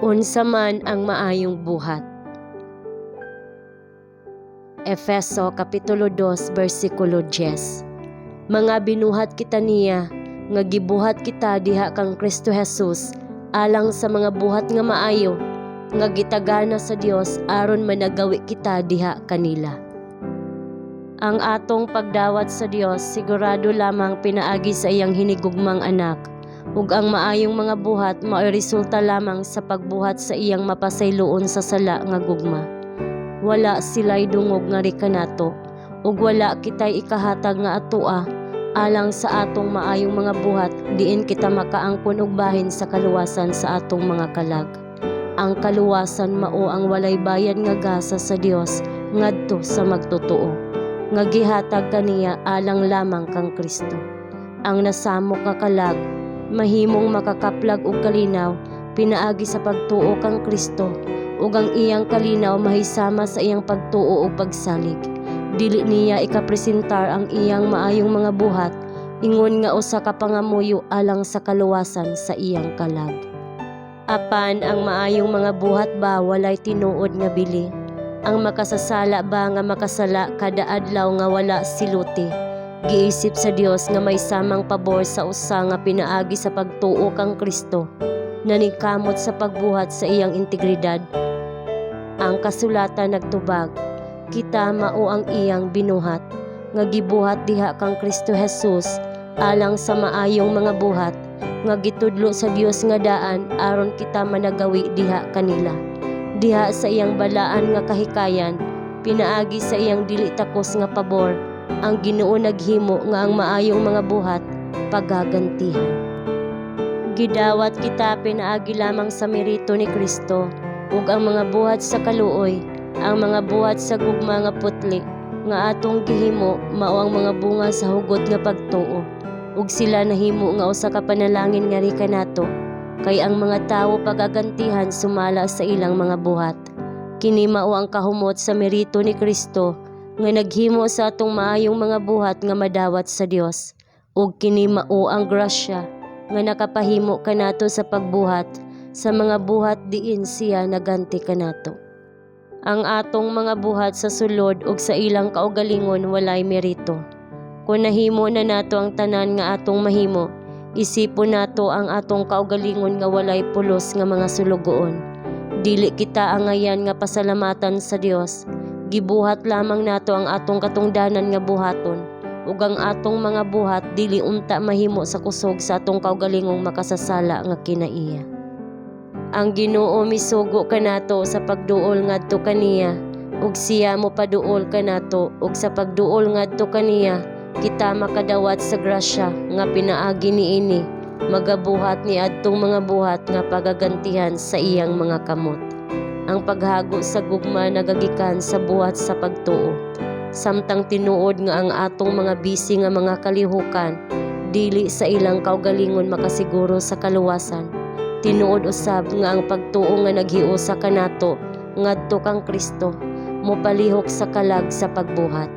Unsa man ang maayong buhat? Efeso Kapitulo 2 bersikulo 10. Mga binuhat kita niya nga gibuhat kita diha kang Kristo Jesus alang sa mga buhat nga maayo nga gitagana sa Dios aron managawi kita diha kanila. Ang atong pagdawat sa Dios sigurado lamang pinaagi sa iyang hinigugmang anak, ug ang maayong mga buhat maoy resulta lamang sa pagbuhat sa iyang mapasayloon sa sala nga gugma. Wala sila'y dungog nga kanato, ug wala kitay ikahatag nga atoa alang sa atong maayong mga buhat diin kita makaangkon og bahin sa kaluwasan sa atong mga kalag. Ang kaluwasan mao ang walay bayad nga gasa sa Dios ngadto sa magtotoo nga gihatag kaniya alang lamang kang Kristo. Ang nasamok nga kalag mahimong makakaplag og kalinaw pinaagi sa pagtuo kang Kristo, ug ang iyang kalinaw mahisama sa iyang pagtuo ug pagsalig. Dili niya ikapresentar ang iyang maayong mga buhat ingon nga usa ka pangamuyo alang sa kaluwasan sa iyang kalag. Apan ang maayong mga buhat ba walay tinuod nga bili? Ang makasasala ba nga makasala kada adlaw nga wala siluti, giisip sa Dios nga may samang pabor sa usa nga pinaagi sa pagtuo kang Kristo naningkamot sa pagbuhat sa iyang integridad? Ang kasulatan nagtubag, kita mao ang iyang binuhat nga gibuhat diha kang Kristo Jesus alang sa maayong mga buhat nga gitudlo sa Dios nga daan aron kita managawi diha kanila. Diha sa iyang balaan nga kahikayan, pinaagi sa iyang dili takos nga pabor, ang Ginoo naghimo nga ang maayong mga buhat pagagantihan. Gidawat kita pinaagi lamang sa merito ni Kristo, ug ang mga buhat sa kaluoy, ang mga buhat sa gugma nga putli nga atong gihimo mao ang mga bunga sa hugot nga pagtuo, ug sila nahimo nga usa ka panalangin ngari kanato, kay ang mga tawo pagagantihan sumala sa ilang mga buhat. Kini mao ang kahumot sa merito ni Kristo nga naghimo sa atong maayong mga buhat nga madawat sa Dios, ug kini mao ang grasya nga nakapahimo kanato sa pagbuhat sa mga buhat diin siya naganti kanato. Ang atong mga buhat sa sulod ug sa ilang kaugalingon walay merito. Kon nahimo na nato ang tanan nga atong mahimo, isipon nato ang atong kaugalingon nga walay pulos nga mga sulugoon. Dili kita angayan nga pasalamatan sa Dios. Gibuhat lamang nato ang atong katungdanan nga buhaton, ug ang atong mga buhat dili unta mahimo sa kusog sa atong kaugalingong makasasala nga kinaiya. Ang Ginoo misugo kanato sa pagduol ngadto kaniya, ug siya mopaduol kanato, ug sa pagduol ngadto kaniya kita makadawat sa grasya nga pinaagi niini magabuhat ni adtong mga buhat nga pagagantihan sa iyang mga kamot. Ang paghago sa gugma nagagikan sa buhat sa pagtuo. Samtang tinuod nga ang atong mga busy nga mga kalihukan dili sa ilang kaugalingon makasiguro sa kaluwasan, tinuod usab nga ang pagtuo nga naghiusa kanato ngadto kang Kristo mopalihok sa kalag sa pagbuhat.